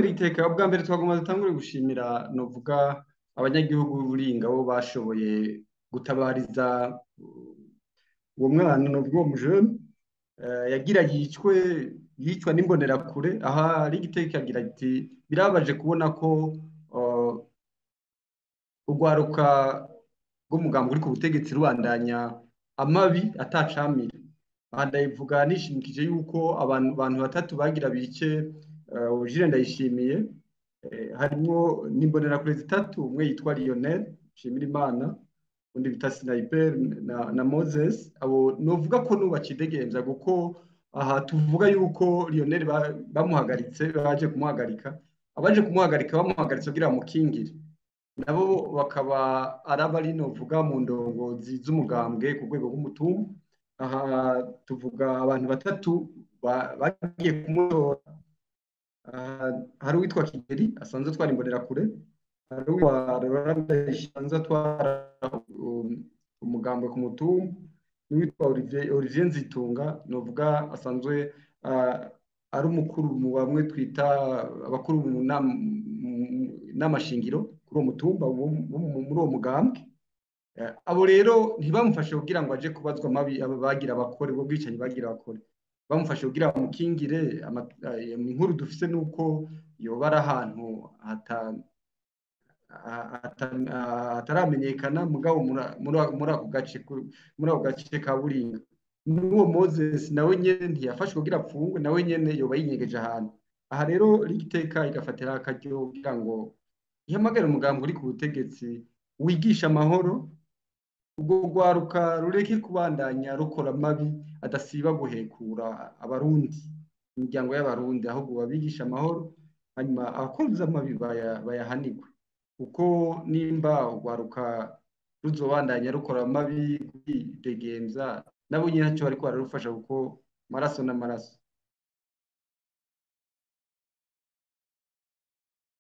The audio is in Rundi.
Ishirahamwe Riteka, ubwa mbere twagomba dutangure gushimira novuga abanyagihugu b'Uburinga bo bashoboye gutabariza uwo mwana, novuga uwo mujene yagira yicwe, yicwa n'imbonerakure. Aha Rigiteka agira ati birababaje kubona ko urwaruka rw'umugambi uri ku butegetsi rubandanya amabi atacamira. Aha ndayivuga nishimikije yuko abantu batatu bagira bice Jules Ndayishimiye, harimwo n'imbonerakure zitatu, umwe yitwa Lionel Nshimirimana, undi bita Sniper na Moses. Abo novuga ko nubacidegemvya, kuko aha tuvuga yuko Lionel bamuhagaritse, baje kumuhagarika, abaje kumuhagarika bamuhagaritse kugira bamukingire, nabo bakaba arabari novuga mu ndongozi z'umugambwe ku rwego rw'umutumba. Aha tuvuga abantu batatu bagiye kumutora. Hari uwitwa Kigeli asanzwe atwara imbonerakure, hari uwitwa Laurent asanzwe atwara umugambwe ku mutumba, n'uwitwa Olivier Nzitunga novuga asanzwe ari umukuru mu bamwe twita abakuru mu nama shingiro kuri uwo mutumba muri uwo mugambwe. Abo rero ntibamufashe kugira ngo aje kubazwa amabi bagira bakore, ubwo bwicanyi bagira bakore, bamufashe kugira bamukingire. Inkuru dufise nuko yoba ari ahantu hataramenyekana, mugabo muri ako gace, muri ako gace ka Buringa. N'uwo Moses nawe nyene ntiyafashwe kugira apfungwe, nawe nyene yoba yinyegeje ahantu. Aha rero Rigiteka igafatira akaryo kugira ngo ihamagare umugambi uri ku butegetsi wigisha amahoro, ubwo rwaruka rureke kubandanya rukora amabi adasiba guhekura abarundi, imiryango y'abarundi, ahubwo babigisha amahoro, hanyuma abakozi amabi bayahanirwe. Kuko nimba urwaruka ruzobandanya rukora amabi rwidegemvya, nabo nyene ntaco bariko bararufasha, kuko maraso n'amaraso.